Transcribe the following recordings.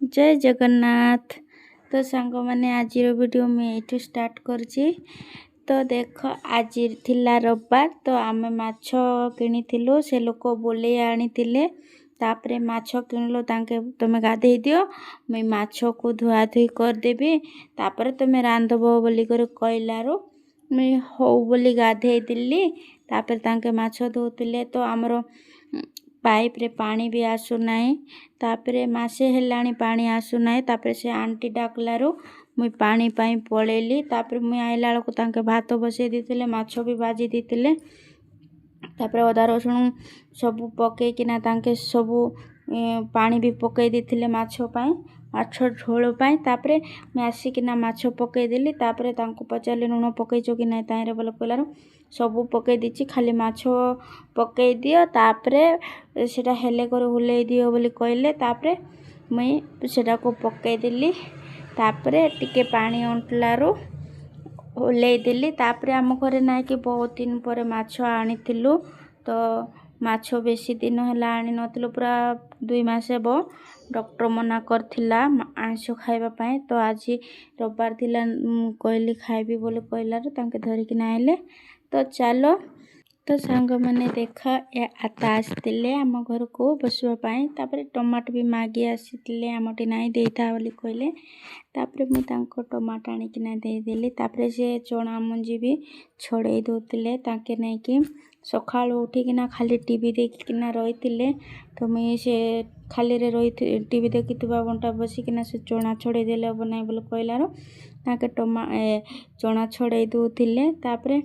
ଜୟ ଜଗନ୍ନାଥ। ତ ସାଙ୍ଗମାନେ, ଆଜିର ଭିଡ଼ିଓ ମୁଁ ଏଇଠୁ ଷ୍ଟାର୍ଟ କରୁଛି। ତ ଦେଖ, ଆଜି ଥିଲା ରବିବାର, ତ ଆମେ ମାଛ କିଣିଥିଲୁ। ସେ ଲୋକ ବୋଲେଇ ଆଣିଥିଲେ। ତାପରେ ମାଛ କିଣିଲୁ। ତାଙ୍କେ ତୁମେ ଗାଧେଇ ଦିଅ, ମୁଇଁ ମାଛକୁ ଧୁଆଧୁଇ କରିଦେବି, ତାପରେ ତୁମେ ରାନ୍ଧବ ବୋଲିକରି କହିଲାରୁ ମୁଇଁ ହଉ ବୋଲି ଗାଧେଇ ଦେଲି। ତାପରେ ତାଙ୍କେ ମାଛ ଧୋଉଥିଲେ। ତ ଆମର ପାଇପ୍ରେ ପାଣି ବି ଆସୁନାହିଁ। ତାପରେ ମାସେ ହେଲାଣି ପାଣି ଆସୁନାହିଁ। ତାପରେ ସେ ଆଣ୍ଟି ଡାକିଲାରୁ ମୁଇଁ ପାଣି ପାଇଁ ପଳେଇଲି। ତାପରେ ମୁଇଁ ଆଇଲା ବେଳକୁ ତାଙ୍କେ ଭାତ ବସେଇ ଦେଇଥିଲେ, ମାଛ ବି ଭାଜି ଦେଇଥିଲେ। ତାପରେ ଅଦା ରସୁଣ ସବୁ ପକେଇକିନା ତାଙ୍କେ ସବୁ ପାଣି ବି ପକେଇ ଦେଇଥିଲେ ମାଛ ପାଇଁ, ମାଛ ଝୋଳ ପାଇଁ। ତାପରେ ମୁଇଁ ଆସିକିନା ମାଛ ପକେଇଦେଲି। ତାପରେ ତାଙ୍କୁ ପଚାରିଲି, ଲୁଣ ପକେଇଛ କି ନାହିଁ ତାହିଁରେ ବୋଲେ କହିଲାରୁ ସବୁ ପକେଇ ଦେଇଛି, ଖାଲି ମାଛ ପକେଇ ଦିଅ, ତାପରେ ସେଇଟା ହେଲେ କରି ଓହ୍ଲେଇ ଦିଅ ବୋଲି କହିଲେ। ତାପରେ ମୁଇଁ ସେଟାକୁ ପକେଇଦେଲି। ତାପରେ ଟିକେ ପାଣି ଅଣ୍ଟିଲାରୁ ଓହ୍ଲେଇ ଦେଲି। ତାପରେ ଆମ ଘରେ ନାଇଁକି ବହୁତ ଦିନ ପରେ ମାଛ ଆଣିଥିଲୁ। ତ ମାଛ ବେଶୀ ଦିନ ହେଲା ଆଣିନଥିଲୁ, ପୁରା 2 ମାସ ହେବ। ଡକ୍ଟର ମନା କରିଥିଲା ଆଇଁଷ ଖାଇବା ପାଇଁ। ତ ଆଜି ରବିବାର ଥିଲା, ମୁଁ କହିଲି ଖାଇବି ବୋଲି କହିଲାରୁ ତାଙ୍କେ ଧରିକିନା ଆଇଲେ। ତ ଚାଲ। ତ ସାଙ୍ଗମାନେ ଦେଖ, ଏ ଆତା ଆସିଥିଲେ ଆମ ଘରକୁ ବସିବା ପାଇଁ। ତାପରେ ଟମାଟୋ ବି ମାଗି ଆସିଥିଲେ, ଆମଠି ନାଇଁ, ଦେଇଥା ବୋଲି କହିଲେ। ତାପରେ ମୁଁ ତାଙ୍କ ଟମାଟୋ ଆଣିକିନା ଦେଇଦେଲି। ତାପରେ ସେ ଚଣା ମଞ୍ଜି ବି ଛଡ଼େଇ ଦେଉଥିଲେ। ତାଙ୍କେ ନେଇକି ସକାଳୁ ଉଠିକିନା ଖାଲି ଟିଭି ଦେଖିକିନା ରହିଥିଲେ। ତ ମୁଇଁ ସେ ଖାଲିରେ ରହି ଟିଭି ଦେଖିଥିବା ବଣ୍ଟା ବସିକିନା ସେ ଚଣା ଛଡ଼େଇ ଦେଲେ ହେବ ନାହିଁ ବୋଲି କହିଲାରୁ ତାଙ୍କେ ଚଣା ଛଡ଼େଇ ଦେଉଥିଲେ। ତାପରେ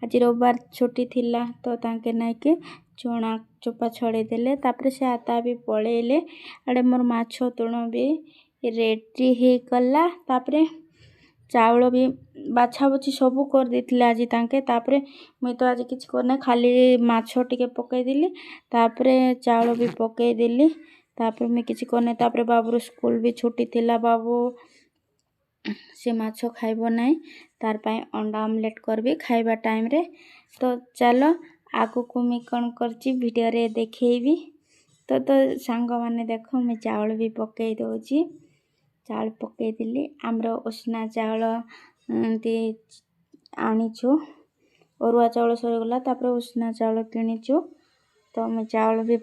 ଆଜି ରବିବାର ଛୁଟି ଥିଲା, ତ ତାଙ୍କେ ନାଇକି ଚଣା ଚୋପା ଛଡ଼େଇ ଦେଲେ। ତାପରେ ସେ ଆତା ବି ପଳେଇଲେ। ଆଡ଼େ ମୋର ମାଛ ତୁଣ ବି ରେଡ଼ି ହେଇଗଲା। ତାପରେ ଚାଉଳ ବି ବାଛା ବୁଛି ସବୁ କରିଦେଇଥିଲେ ଆଜି ତାଙ୍କେ। ତାପରେ ମୁଇଁ ତ ଆଜି କିଛି କରିନାହିଁ, ଖାଲି ମାଛ ଟିକେ ପକେଇଦେଲି, ତାପରେ ଚାଉଳ ବି ପକେଇଦେଲି। ତାପରେ ମୁଇଁ କିଛି କରିନାହିଁ। ତାପରେ ବାବୁର ସ୍କୁଲ ବି ଛୁଟି ଥିଲା। ବାବୁ ସେ ମାଛ ଖାଇବ ନାହିଁ, ତାର ପାଇଁ ଅଣ୍ଡା ଅମଲେଟ୍ କରିବି ଖାଇବା ଟାଇମ୍ରେ। ତ ଚାଲ, ଆଗକୁ ମୁଇଁ କ'ଣ କରିଛି ଭିଡ଼ିଓରେ ଦେଖେଇବି। ତ ସାଙ୍ଗମାନେ ଦେଖ, ମୁଇଁ ଚାଉଳ ବି ପକେଇ ଦେଉଛି। ଚାଉଳ ପକେଇଦେଲି। ଆମର ଉଷୁନା ଚାଉଳ ଏମିତି ଆଣିଛୁ। ଅରୁଆ ଚାଉଳ ସରିଗଲା, ତାପରେ ଉଷୁନା ଚାଉଳ କିଣିଛୁ। ତ ମୁଁ ଚାଉଳ ବି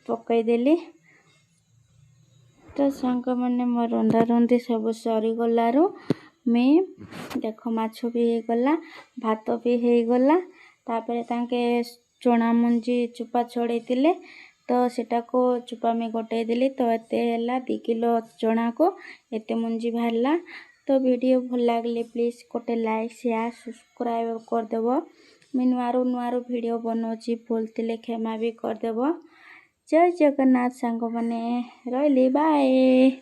ପକେଇଦେଲି। ତ ସାଙ୍ଗମାନେ, ମୋ ରନ୍ଧା ରନ୍ଧି ସବୁ ସରିଗଲାରୁ ମୁଇଁ ଦେଖ, ମାଛ ବି ହେଇଗଲା, ଭାତ ବି ହେଇଗଲା। ତାପରେ ତାଙ୍କେ ଚଣା ମଞ୍ଜି ଚୋପା ଛଡ଼େଇଥିଲେ, ତ ସେଟାକୁ ଚୋପା ମୁଇଁ ଗୋଟେଇ ଦେଲି। ତ ଏତେ ହେଲା, 2 କିଲୋ ଚଣାକୁ ଏତେ ମଞ୍ଜି ବାହାରିଲା। ତ ଭିଡ଼ିଓ ଭଲ ଲାଗିଲେ ପ୍ଲିଜ୍ ଗୋଟେ ଲାଇକ୍, ସେୟାର, ସବସ୍କ୍ରାଇବ୍ କରିଦେବ। ମୁଇଁ ନୂଆରୁ ନୂଆରୁ ଭିଡ଼ିଓ ବନଉଛି, ଭୁଲ ଥିଲେ କ୍ଷମା ବି କରିଦେବ। ଜୟ ଜଗନ୍ନାଥ ସାଙ୍ଗମାନେ, ରହିଲି, ବାଏ।